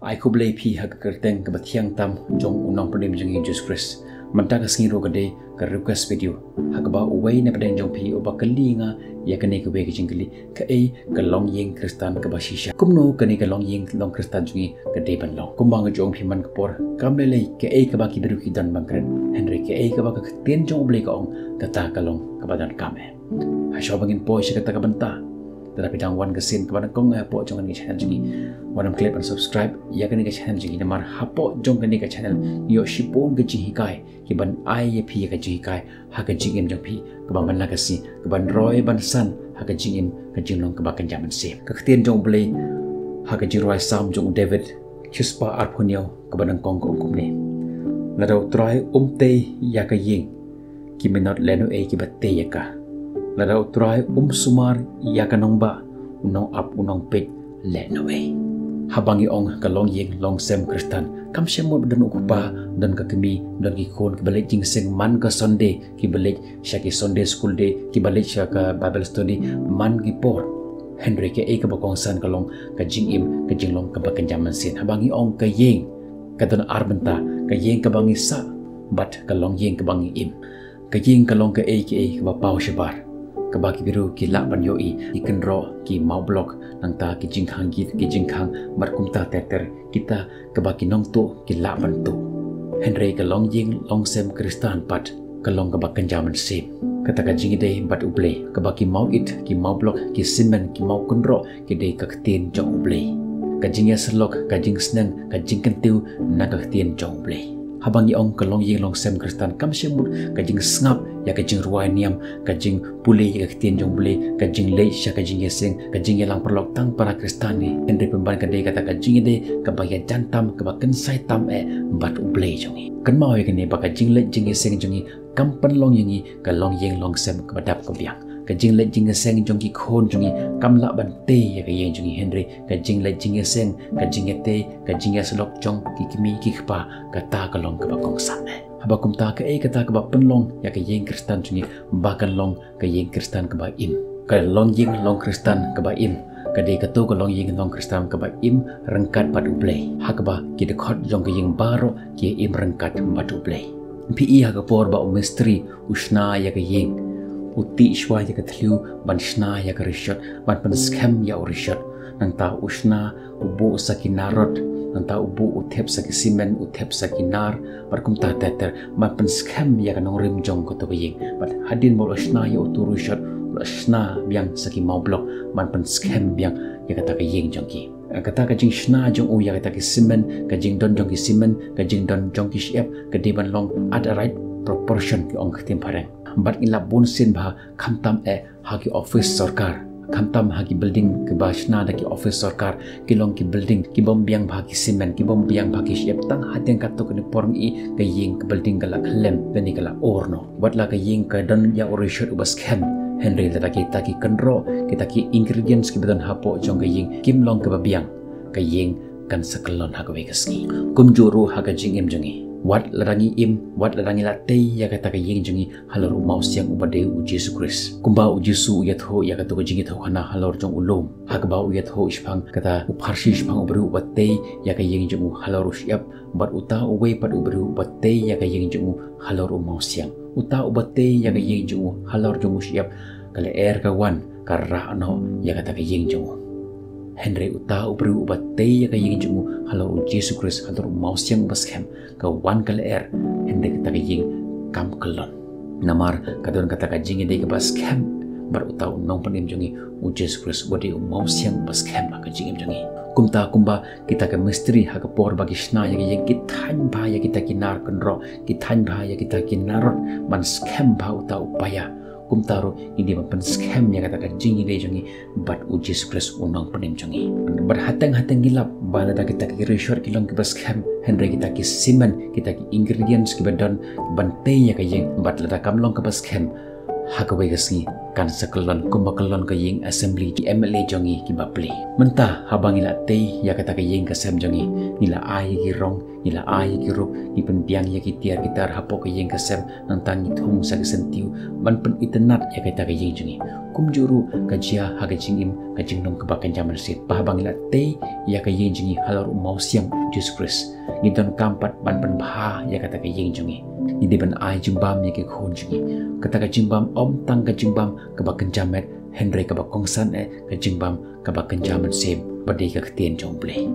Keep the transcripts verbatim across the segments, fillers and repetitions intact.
Ai khublei phi ha ka kyrteng kaba thiang tam jong u Nongpynim jong ngi Jisu Khrist. Mynta ka sngi ruh ka dei ka request video ha kaba uwei na pdeng jong phi uba kylli nga ïa kane kawei ka jingkylli, kaei ka longïing Khristan kaba shisha? Kumno kane ka longïing long Khristan jong ngi ka dei ban long? Kumba nga ju ong phi man ka por, kam lei lei kaei kaba ki briew ki don ban kren, hynrei kaei kaba ka ktien jong U Blei ka ong, kata ka long kaba donkam eh. Hashwa ba ngin poi sha kata ka bynta, lada phi dang wan ka sien kaba nyngkong hapoh jong kane ka channel jong ngi, wat nym klet ban subscribe ïa kane ka channel jong ngi, namar hapoh jong kane ka channel ngi ïoh shibun ka jinghikai kiban ai ïa phi ïa ka jinghikai ha ka jingim jong phi, kaba man la ka sngi, kaban roi ban san ha ka jingim ka jinglong kaba kynja mynsiem. Ka ktien jong U Blei ha ka jingrwai Salm jong u David, shispah arphew hynñiew, kaba nyngkong ka ong kumne: Lada U Trai um tei ïa ka ïing, ki minot lehnohei kiba tei ïa ka. Lada U Trai um sumar ïa ka nongbah, u nongap u nongpeit lehnohei. Haba ngi ong ka longïing longsem Khristan, kam shym mut ba don u kpa, don ka kmie, don ki khun kiba leit jingïaseng man ka Sunday, kiba leit sha ki Sunday school day, kiba leit sha ka Bible study man ki por. Hynrei kaei kaba kongsan ka long ka jingim ka jinglong kaba kynja mynsiem. Haba ngi ong ka ïing, ka don ar bynta: ka ïing kaba ngi sah bad ka longïing kaba ngi im. Ka ïing ka long kaei kaei kaba paw shabar, kaba ki briew ki lah ban ïohi, ki kynroh, ki mawblok, nangta ki jingkhang git, ki jingkhang, bad kumta ter ter, kita kaba ki nongtuh ki lah ban tuh. Hynrei ka longïing longsem Khristan pat ka long kaba kynja mynsiem. Kata ka jingïadei bad U Blei, kaba ki mawit, ki mawblok, ki simen, ki mawkynroh, ki dei ka ktien jong U Blei. Ka jingïasyllok, ka jingsneng, ka jingkyntiew na ka ktien jong U Blei. Haba ngi ong ka longïing longsem Khristan, kam shym mut ka jingsngap ïa ka jingrwai niam, ka jingpule ïa ka ktien jong U Blei, ka jingleit sha ka jingïaseng, ka jingïalang paralok tang para Khristan hi. Hynrei pynban ka dei kata ka jingïadei kaba ïajan tam, kaba kynsai tam eh bad U Blei jong ngi. Kynmaw ïa kane, ba ka jingleit jingïaseng jong ngi kam pynlong ïa ngi ka longïing longsem kaba dap ka biang. Ka jingleit jingïaseng jong ki khun jong ngi kam lah ban tei ïa ka ïing jong ngi, hynrei ka jingleit jingïaseng, ka jingïatei, ka jingïasyllok jong ki kmie ki kpa, kata ka long kaba kongsan eh. Haba kumta, kaei kata kaba pynlong ïa ka ïing Khristan jong ngi ba kan long ka ïing Khristan kaba im? Ka longïing long Khristan kaba im ka dei kato ka longïing long Khristan kaba im ryngkat bad U Blei, ha kaba ki dkhot jong ka ïing baroh ki im ryngkat bad U Blei. Phi i ha ka por ba u mistri u shna ïa ka ïing, u tih shuwa ïa ka thliew ban shna ïa ka rishot, ban pynskhem ïa u rishot. Nangta u shna, u buh sa ki nar rot, nangta u buh, u thep sa ki simen, u thep sa ki nar, bad kumta ter ter, ban pynskhem ïa ka nongrim jong kato ka ïing. Bad hadien ba u la shna ïa uto u rishot, u la shna biang sa ki mawblok ban pynskhem biang ïa kata ka ïing jong ki. Kata ka jingshna jong u ïa kata ki simen, ka jingdon jong ki simen, ka jingdon jong ki shyiap, ka dei ban long at a right proportion, ki ong ka ktien phareng. Bad ngi lap bun sien bha, khamtam eh ha ki office sorkar, khamtam ha ki building kiba shna da ki office sorkar, ki long ki building ki bym biang bha ki simen, ki bym biang bha ki shyiap. Tang hadien katto katne por ngi i ka ïing, ka building ka la khlem lane ka la ur noh. Wat la ka ïing ka don ïa u rishot uba skhem, hynrei lada kita ki kynroh, kita ki ingredients kiba don hapoh jong ka ïing kim long kiba biang, ka ïing kan sa kyllon ha kawei ka sngi. Kumjuh ruh ha ka jingim jong ngi, wat lada ngi im, wat lada ngi la tei ïa kata ka ïing jong ngi halor u mawsiang uba dei U Jisu Khrist. Kumba U Jisu u ïathuh ïa kato ka jingïathuhkhana halor jong u lum, ha kaba u ïathuh shaphang kata u pharshi shaphang u briew uba tei ïa ka ïing jong u halor u shyiap, bad uta uwei pat u briew uba tei ïa ka ïing jong u halor u mawsiang. Uta uba tei ïa ka ïing jong u halor jong u shyiap, ka lyer ka wan, ka rah noh ïa kata ka ïing jong u. Hynrei uta u briew uba tei ïa ka ïing jong u halor U Jisu Khrist, halor u mawsiang uba skhem, ka wan ka lyer, hynrei kata ka ïing kam kyllon. Namar ka don kata ka jingïadei kaba skhem bad uta u Nongpynim jong ngi, U Jisu Khrist, uba dei u mawsiang uba skhem ha ka jingim jong ngi. Kumta kumba kita ki mistri ha ka por ba ki shna ïa ka ïing ki thaiñ bha ïa kita ki nar kynroh, ki thaiñ bha ïa kita ki nar rot ban skhem bha uta u paia, kumta ruh ngi dei ban pynskhem ïa kata ka jingïadei jong ngi bad U Jisu Khrist, u Nongpynim jong ngi. Bad hateng hateng ngi lap ba lada kita ki rishot ki long kiba skhem, hynrei kita ki simen, kita ki ingredients kiba don ban tei ïa ka ïing, bad lada kam long kaba skhem, ha kawei ka sngi kan sa kyllon kumba kyllon ka ïing assembly ki M L A jong ngi kiba plie. Mynta haba ngi la tei ïa kata ka ïing ka sem jong ngi, ngi la ai ïa ki rong, ngi la ai ïa ki rup, ngi pynbiang ïa ki tiar ki tar hapoh ka ïing ka sem, nangta ngi thung sa ki syntiew ban pynitynnad ïa kata ka ïing jong ngi. Kumjuh ruh ka jia ha ka jingim ka jinglong kaba kynja mynsiem, ba haba ngi la tei ïa ka ïing jong ngi halor u mawsiang Jisu Khrist, ngi donkam pat ban pynbha ïa kata ka ïing jong ngi. Ngi dei ban ai jingbam ïa ki khun jong ngi. Kata ka jingbam ym tang ka jingbam kaba kynja met, hynrei kaba kongsan eh ka jingbam kaba kynja mynsiem, ba dei ka ktien jong U Blei.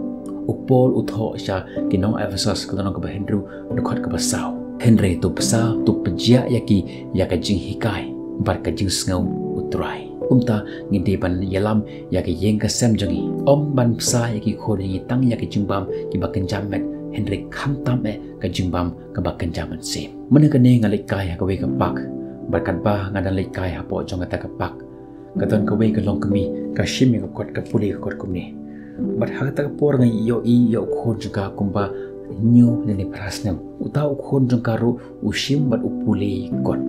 U Paul u thoh sha ki nong Ephesos ka lynnong kaba hynriew, dkhot kaba saw: Hynrei to bsa, to pynjia ïa ki ïa ka jinghikai bad ka jingsngew U Trai. Kumta ngi dei ban ïalam ïa ka ïing ka sem jong ngi. Ym ban bsa ïa ki khun jong ngi tang ïa ka jingbam kiba kynja met, hynrei khamtam eh ka jingbam kaba kynja mynsiem. Mynne kane nga leit kai ha kawei ka park, bad katba nga dang leit kai hapoh jong kata ka park, ka don kawei ka longkmie ka shim ïa ka kot, ka pule ïa ka kot kumne. Bad ha kata ka por nga ïohi ïa u khun jong ka kumba hynñiew lane phra snem. Uta u khun jong ka ruh u shim bad u pule ïa ka kot.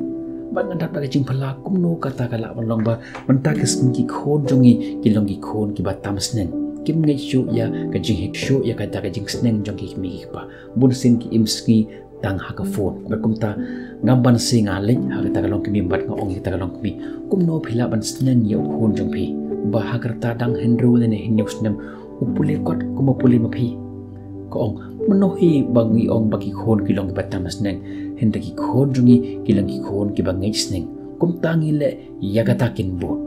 Bad nga dap da ka jingphylla kumno kata ka lah ban long ba mynta ka sngi ki khun jong ngi ki long ki khun kiba tam sneng. Kim ngeit shuh ïa ka jinghik shuh ïa kata ka jingsneng jong ki kmie ki kpa. Bun sien ki im sngi tang ha ka phone. Bad kumta ngam banse nga leit ha kata ka longkmie bad nga ong ïa kata ka longkmie, kumno phi lah ban sneng ïa u khun jong phi uba ha ka rta dang hynriew lane hynñiew snem, u pule kot kumba pule ma phi? Ka ong, mynno hi ba ngi ong ba ki khun ki long kiba tam sneng, hynrei ki khun jong ngi ki long ki khun kiba ngeit sneng. Kumta ngi leh ïa kata kin bud.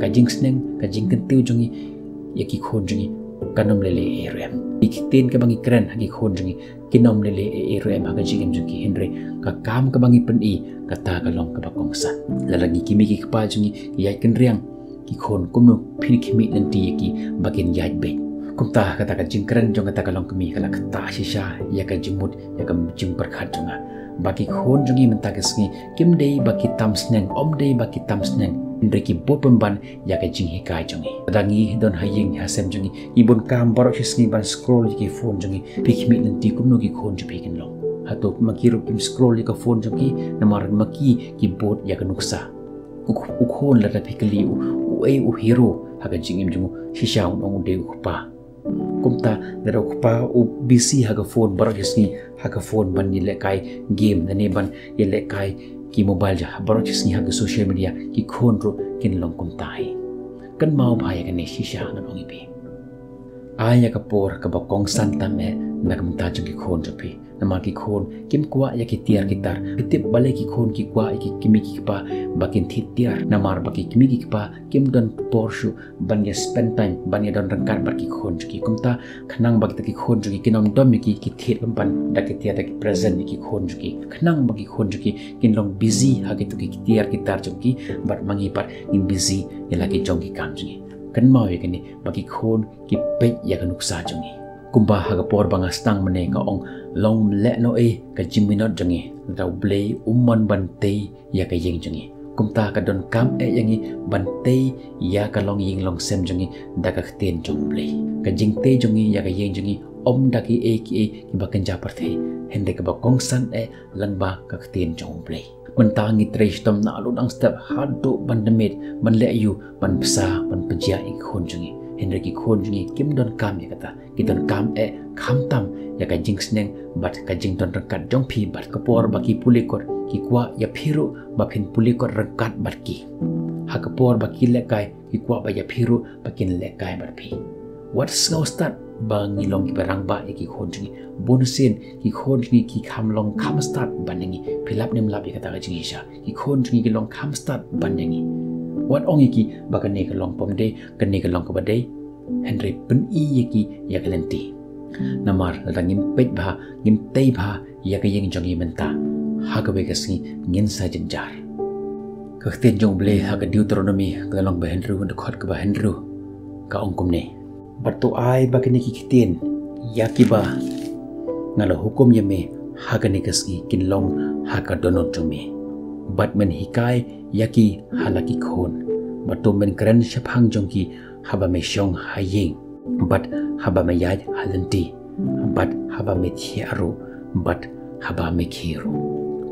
Ka jingsneng, ka jingkyntiew jong ngi ïa ki khun jong ngi kan ym leh leh ei ruh em. Ki ktien kaba ngi kren ha ki khun jong ngi kin ym leh leh ei ei ruh em ha ka jingim jong ki, hynrei ka kam kaba ngi pyni kata ka long kaba kongsan. Lada ngi kmie ki kpa jong ngi ki ïaid kynriang, ki khun kumno phin khmih lynti ïa ki ba kin ïaid beit? Kumta kata ka jingkren jong kata ka longkmie ka la ktah shisha ïa ka jingmut, ïa ka jingpyrkhat jong nga ba ki khun jong ngi mynta ka sngi kim dei ba ki tam sneng, ym dei ba ki tam sneng, hynrei ki bud pynban ïa ka jinghikai jong ngi. Lada ngi don ha ïing ha sem jong ngi, ngi bun kam baroh shi sngi ban scroll ïa ki phone jong ngi, phi khmih lynti kumno ki khun jong phi kin long? Hato ma ki ruh kim scroll ïa ka phone jong ki? Namar ma ki ki bud ïa ka nuksa. U, u khun lada phi kylli u, uei u hero ha ka jingim jong u, shisha un ong u dei u kpa. Kumta lada u kpa u busy ha ka phone baroh shi sngi, ha ka phone ban ïalehkai game lane ban ïalehkai ki mobile jong u baroh shi sngi ha ka social media, ki khun ruh kin long kumta hi. Kynmaw bha ïa kane shisha ngan ong ïa phi. Ai ïa ka por kaba kongsan tam eh na ka bynta jong ki khun jong phi. Namar ki khun kim kwah ïa ki tiar ki tar. Phi tip balei ki khun ki kwah ïa ki kmie ki kpa ba kin thied tiar? Namar ba ki kmie ki kpa kim don por shuh ban ïa spend time, ban ïa don ryngkat bad ki khun jong ki. Kumta khnang ba kita ki khun jong ki kin ym dom ïa ki, ki thied pynban da ki tiar, da ki present ïa ki khun jong ki. Khnang ba ki khun jong ki kin long busy ha kito ki tiar ki tar jong ki, bad ma ngi pat ngin busy ïa la ki jong ki kam jong ngi. Kynmaw ïa kane, ba ki khun ki peit ïa ka nuksa jong ngi. Kumba ha ka por ba nga sdang mynne nga ong, long lehnohei ka jingminot jong ngi lada U Blei um mon ban tei ïa ka ïing jong ngi. Kumta ka donkam eh ïa ngi ban tei ïa ka longïing longsem jong ngi da ka ktien jong U Blei. Ka jingtei jong ngi ïa ka ïing jong ngi ym da kiei kiei kiba kynja pyrthei, hynrei kaba kongsan eh lyngba ka ktien jong U Blei. Mynta ngi trei shitom naduh dang step haduh ban da miet, ban leh aïu, ban bsa, ban pynjia ïa ki khun jong ngi. Hynrei ki khun jong ngi kim donkam ïa kata. Ki donkam eh khamtam ïa ka jingsneng bad ka jingdon ryngkat jong phi bad. Ka por ba ki pule kot, ki kwah ïa phi ruh ba phin pule kot ryngkat bad ki. Ha ka por ba ki lehkai, ki kwah ba ïa phi ruh ba kin lehkai bad phi. Wat sngew stad ba ngi long kiba rangbah ïa ki khun jong ngi. Bun sien ki khun jong ngi ki kham long kham stad ban ïa ngi. Phi lap ne ym lap ïa kata ka jingshisha, ki khun jong ngi ki long kham stad ban ïa ngi. Wat ong ïa ki ba kane ka long pom dei, kane ka long kaba dei. Hynrei pyni ïa ki ïa ka lynti. Namar lada ngim peit bha, ngim tei bha ïa ka ïing jong ngi mynta, ha kawei ka sngi ngin sa jynjar. Ka ktien jong U Blei ha ka Deuteronomi ka lynnong ba hynriew, dkhot kaba hynriew, ka ong kumne: Bad to ai ba kine ki ktien ïa kiba nga la hukum ïa me ha kane ka sngi kin long ha ka dohnud jong me. Bad men hikai ïa ki ha la ki khun. Bad to men kren shaphang jong ki haba me shong ha ïing, bad haba me ïaid ha lynti, bad haba me thiah ruh, bad haba me khie ruh.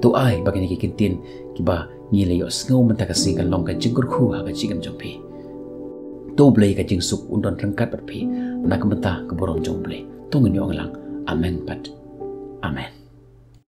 To ai ba kine ki kyntien kiba ngi la ïohsngew mynta ka sngi kan long ka jingkyrkhu ha ka jingim jong phi. To U Blei ka jingsuk un don ryngkat bad phi na ka bynta ka burom jong U Blei. To ngin ïoh lang. Amen pat amen.